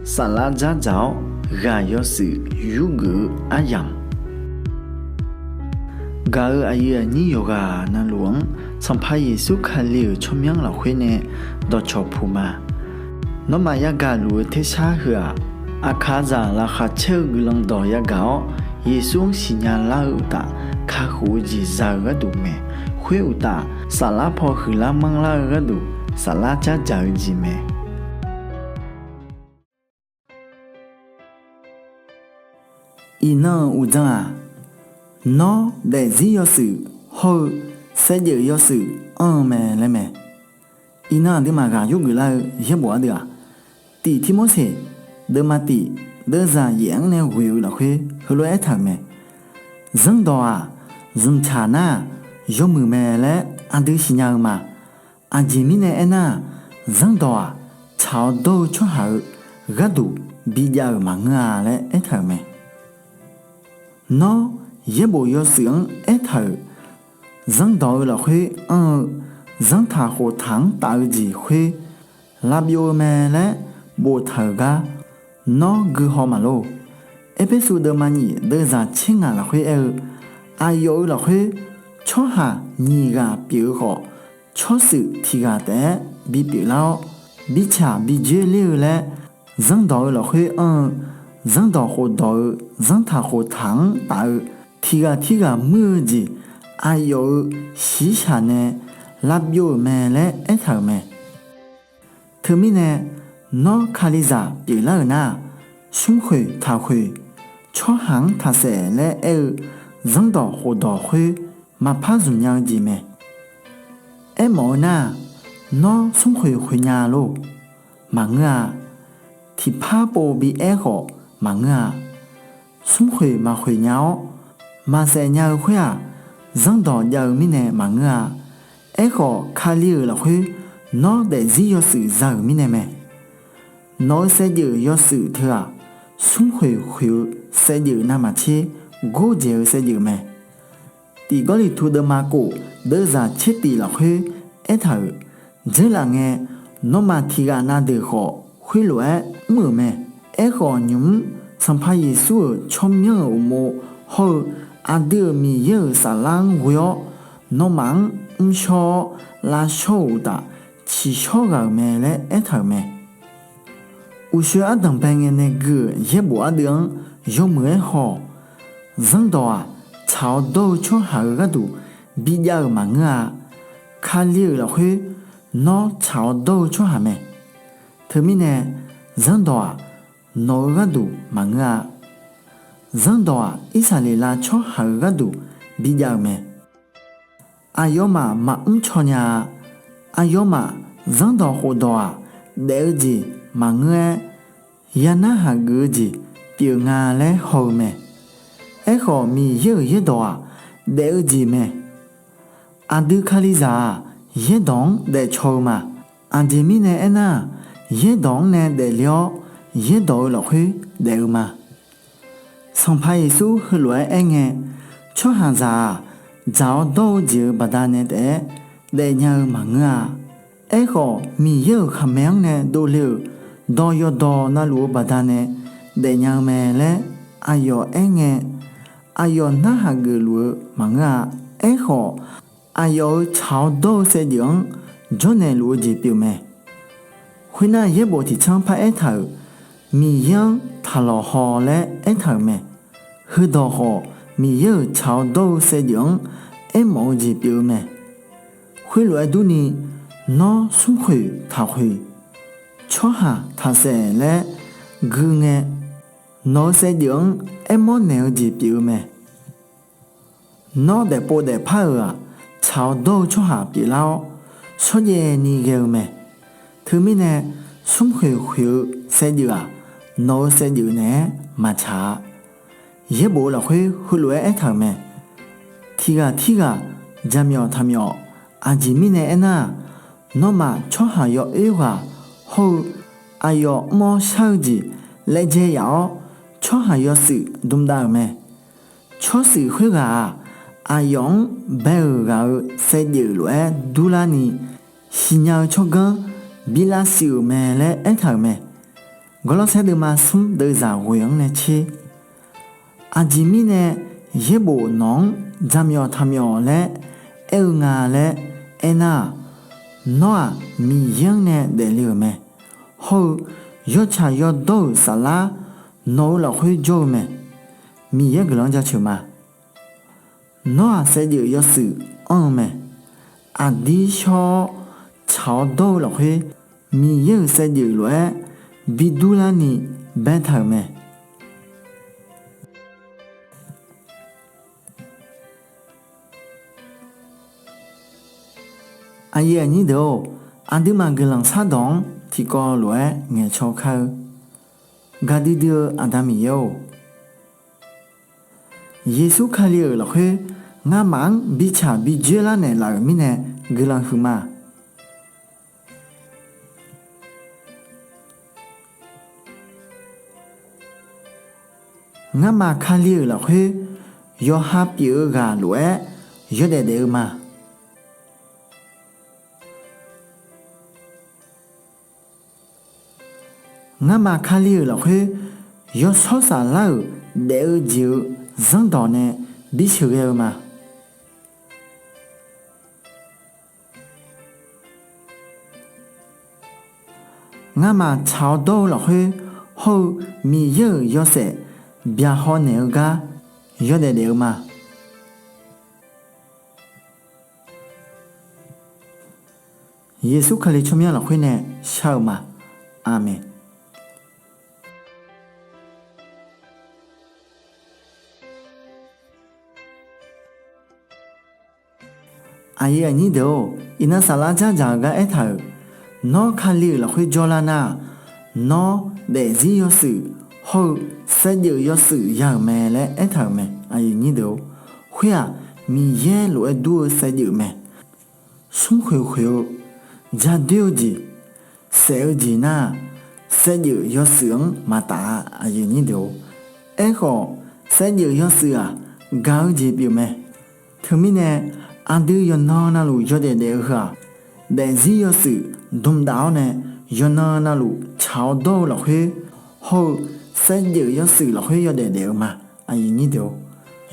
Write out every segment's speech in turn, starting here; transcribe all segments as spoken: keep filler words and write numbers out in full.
Saflar dzardzaq-awr ghaq yawshuif yurgeuf-eu aryamq, gaq-euq aqyuif aqnyir yawqghaq navluf-anr Sanqpaq Yeqsur Kali-euq tsawrmyanr lafkhoer nae dawqcawq puq ma. Nawmaf yagaq luf-eu tersar heu-aq, aqkaqzaq laqkhaq caer-eu guiqlanq dawq yagaq-awr, Yeqsur-anr siqnya lar-eu uqtaf, kakhof-eu jeq za-eu gharduq mae. Khoer uqtaf, saflar paw huiqlar manrlar-eu gharduq, saflar dzardzaq-eu jeq mae. Iqnan-euq uqdzan-aq, Nawr, daefzir yawshuif hawr-eu saevdzeuf yawshuif anr-eu mae laer mae. Iqnan aqduimaf ghaq yurgeuf lar-eu yaerbof ardeuv-aq, Tiq Tirmorseq deuvma tiq deuvzaq yaef-anr nae ghoe-eu lafkhoer heulof-aer aertaq-euq mae. Zanrdawq-aq, zmqtsaq nar-aq, yawmuiq mae laer aqdui siqnya-eu ma. Aqjeq mirnae aernar-aq, zanrdawq-aq, tsaq-awr dawr-eu tsawrhaq-eu gharduq bijav-euq maqngeur-a laer aertaq-euq mae. Nawr, yaerbof yawshuif-anr aertaq-euq zanrdawq-eu lafkhoer anr-eu zanrtaq khoftaq-anr taf-eu jeq khoer lavbyov-eu mae laer boftaq-euq gar nawr guihaw maqlor. Erpersu deuvma nyif deuvzaq tser ngaq lafkhoer aer-eu, aqyawf-euq lafkhoer tsawrhaq nyiq ghaq pyeuf-eu khawf, tsawrshuif tiq ghaq taef-aer bipyeuf lar-awr, bitsaq bijoer ler-eu laer, zanrdawq-eu lafkhoer anr-eu zanrdawq khofdawq-eu zanrtaq khoftaq-anr taf-eu tiq ghaq tirghaq muir-eu jeq aqyawf-euq shiqshaq nae lavbyov-euq mae laer aertaq-euq mae. Teumirnae, nawr Kalizaq pyeuflar-euq nar-aq, smrkhoeq taqkhoeq, tsawrhaq-anr taqsaef laer aer-eu zanrdawq khofdawq khoer maqpar zmq nya-eu jeq mae. Aermawf-eu nar-aq, nawr smrkhoeq khoeq nya lor? Maqngeur-a. Tiqpar pov bi aer khawf maqngeur-a. Smrkhoeq maqkhoeq nya-awr, maqsaef nya-eu khoer-aq, zanrdawq jav-eu mirnae maqngeur-a. Aerkhawf, Kali-euq lafkhoer nawr daefzir yawshuif za-euq mirnae mae. Nawq-eu saevdzeuf yawshuif teu-aq, smrkhoeq khoeq-eu saevdzeuf navmaqtser gordzaeq-eu saevdzeuf mae. Tiq Gawrliqtu deuvma kof deuvzaq tser tif lafkhoer aertaq-euq, Dzeurlaf ngae, nawmaf tiq ghaq na deuq khawf khoerlof-aer mr-euq mae. Aerkhawf, nymq-mr Sanqpaq Yeqsur-euq tsawrmyanr-euq uqmov hawr-eu aqdui-euq Miqyaer-euq saflar-anr ghoe-awr, nawmaf-anr mrshawr-awr lavshawr-euq uqtaf, tsiqshawr ghaq-euq mae laer aertaq-euq mae. Uqshoe ardanqbae ngae nae gui-euq yaerbof ardeuv-anr yawmuiq-aer haw-awq. Zanrdawq-aq, tsaq-awr dawr-eu tsawrhaq-eu gharduq bijav-euq maqngeur-a. Kali-euq lafkhoer nawr tsaq-awr dawr-eu tsawrhaq mae. Teumirnae, zanrdawq-aq, nawq-eu gharduq maqngeur-a. Zanrdawq-aq, Irsaqleqlav tsawrhaq-eu gharduq bijav-euq mae. Aqyawfmaf maqmr caw nya-a. Aqyawfmaf zanrdawq khofdawq-aq, daef-eu jeq maqngeur-aer, ya narhaq geuf-eu jeq pyeuf nga laer haw-eu mae. Aerkhawf, Miqyaer-euq yaerdawq-aq, daef-eu jeq mae. Aqdui Kalizaq-aq, yaerdawq-anr daefcaw-eu ma. Aqjeq mirnae aernar-aq, yaerdawq-anr nae daefle-awr, yaerdawq-eu lafkhoer daef-eu ma. Sanqpaq Yeqsur heulof-aer aerngae, tsawrhaqzaq-aq, dzaq-awr dawr-eu jeq-euq baqdanae taef-aer daefnya-eu maqngeur-a. Aerkhawf, Miqyaer-euq khaqmae-anr nae dovle-euq dawq yawqdawq navluf-eu baqdanae daefnya-eu mae laer aqyawf aerngae, aqyawf narhaq geufluf-eu maqngeur-a. Aerkhawf, aqyawf-euq tsaq-awr dawr-eu saevdzeuf-anr jawrnaeq luf-eu jeq pyeuf mae. Khoernar, yaerbof tiqtsanr paraer taq-euq Miqyaer-anr taqlawq haw laer aertaq-euq mae. Heudawq khawf, Miqyaer-euq tsaq-awr dawr-eu saevdzeuf-anr aermawf-eu jeq pyeuf-eu mae. Khoerlof-aer durni, nawr smrkhoeq taqkhoeq, tsawrhaq taqsaef laer gui ngae, nawq-eu saevdzeuf-anr aermawr naeq-eu jeq pyeuf-eu mae. Nawr daefpov daefpar-euq-aq, tsaq-awr dawr-eu tsawrhaq pyeuflar-awr, shawrjaev ni ghae-eu mae. Teumirnae, smrkhoeq khoeq-eu saevdzeuf-aq, nawq-eu saevdzeuf naeq-aer maqtsaq-a. Yaerbof-eu lafkhoer heulof-aer aertaq-euq mae. Tiq ghaq tirghaq jaqmyawf taqmyawf. Aqjeq mirnae aernar-aq, nawmaf tsawrhaq yawoer ghaq hawr-eu aqyawf mr-awr shar-eu jeq laejae yaf-awr, tsawrhaq yawshuif dmdav-euq mae. Tsawrshuif khoerghaq-aq, aqyawf-anr bae-euq ghaq-euq saevdzeuf lof-aer durlarni, siqnya-eu tsawrganr bi lavshuif-euq mae laer aertaq-euq mae. Gawrlawrsaer deuvma smr deuvzaq ghoeq-anr nae tser. Aqjeq mirnae yaerbof nawq-anr jaqmyawf taqmyawf laer aer-eu nga laer aernar-aq, nawr-aq Miqyaer-anr nae daefle-euq mae. Hawr-eu yawtsaq yawdawr-euq saflar nawq-eu lafkhoer jawr-eu mae. Miqyaer guiqlanq-anr jaceuq ma. Nawr-aq saevdzeuf yawshuif anr-eu mae. Aqdir shawr-awr tsaq-awr dawr-eu lafkhoer Miqyaer-euq saevdzeuf lof-aer bi durlarni baetaq-euq mae. Aqyuif aqnyir deuq-or, aqduimaf guiqlanq shardawq-anr tiqkawv lof-aer ngaeqcaw kar-eu. Gaqdui dui-eu Aqda Miqyaer-or, Yeqsur Kali-euq lafkhoer ngamaf-anr bitsaq bi dzoerlar naeqlaf-euq mirnae guiqlanq huiqma. Ngamaf Kali-euq lafkhoer yawqha pyeuf-eu ghaq lof-aer yawdaef daef-eu ma. Ngamaf Kali-euq lafkhoer yawshawr saflar-euq daef-eu jeq-eu zanrdawq nae bi sheuqghae-eu ma. Ngamaf tsaq-awr dawr-eu lafkhoer hawr-eu Miqyaer-euq yawshaef byaqhaw naeq-eu gar yawdaef daef-eu ma. Yeqsur Kali tsawrmyanr lafkhoer nae shar-eu ma. Aqmeq. Aqyuif aqnyir deuq-or, iqnan saflar dzardzaq-eu gar aertaq-euq, Nawr Kali-euq lafkhoer jawrlar nar-aq, nawr daefzir yawshuif hawr-eu saevdzeuf yawshuif ya-euq mae laer aertaq-euq mae. Khoer-aq, Miqyaer lof-aer dur-eu saevdzeuf mae. Smrkhoeq khoeq-eu, jadoer-eu jeq, saef-eu jeq nar-aq, saevdzeuf yawshuif-anr maqtaf-a. Aerkhawf, saevdzeuf yawshuif-aq, gaq-eu jeq pyeufmae. Teumirnae, aqdui yawqnan navluf yawdaef daef-eu heu-aq, daefzir yawshuif dmqdaf-awr nae yawqnan navluf tsaq-awr dawr-eu lafkhoer hawr-eu saevdzeuf yawshuif lafkhoer yawdaef daef-eu ma.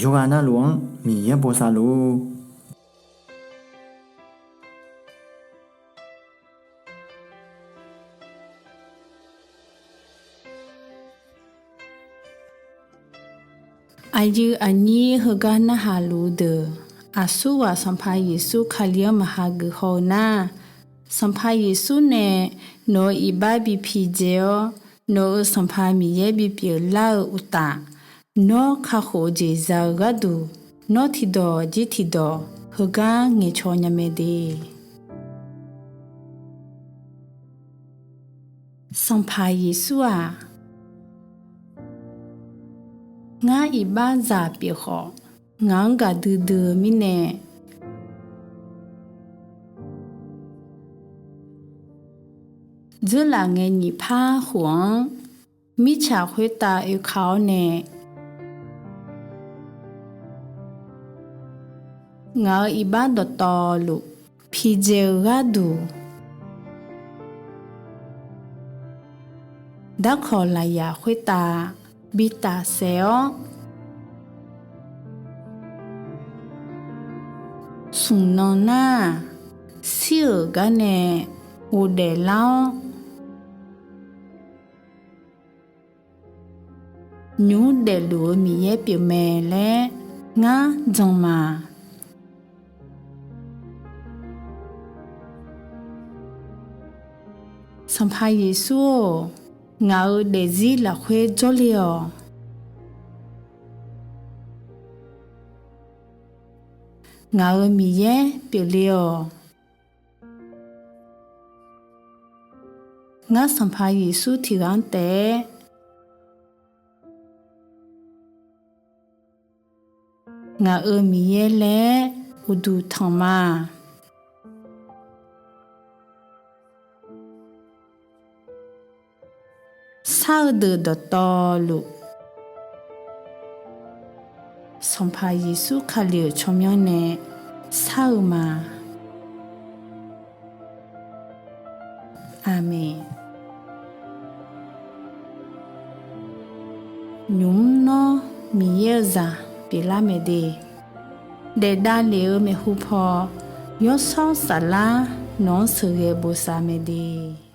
Yawqghaq navluf-anr Miqyaer bosav luf-ur. Aqyuif aqnyir heugar narhaq luf-eu deuq, aqsurghaq Sanqpaq Yeqsur Kali-anr maqha geuf haw-eu nar, Sanqpaq Yeqsur nae nawq-euq iqbax bi pidzae-awr, nawq-euq Sanqpaq Miqyaer bipyeuf lar-eu uqtaf, nawr kakhof-eu jeq za-eu gharduq, nawr tiqdawq jir tiqdawq heugar ngaeqcaw nya mae de. Sanqpaq Yeqsur-aq, ngar iqbaxzaq pyeuf khawf, ngaq-anr gaqdui dui-eu mirnae, dzeurlaf ngae nyiq par khof-anr mirtsaq khoertav oeka-awr nae, ngaq-euq iqbax dawqtawvluf pidzae-eu gharduq, darkawq lafyaq khoertav bi tafsaef-awr, smq nan nar-aq, shir-euq gar nae ghofdaef lar-awr, nymq mr daefluf-eu Miqyaer pyeufmae laer ngar jan ma. Sanqpaq Yeqsur-or, ngaq-euq daefzir lafkhoer jawrle-awq. Ngaq-euq Miqyaer pyeufle-awq. Ngar Sanqpaq Yeqsur tiqghaq-anr taef-aer ngaq-euq Miqyaer laer uqduq tanq ma. Shar-eu deuq dawqtawvluf, Sanqpaq Yeqsur Kali-euq tsawrmyanr nae shar-eu ma. Aqmeq. nymq mr nawr Miqyaer-eu zaq pyeuflar mae de, daef davlef-eu maeqhu paw Yawshawr Saflar nawq-anr sheuqghae bosav mae de.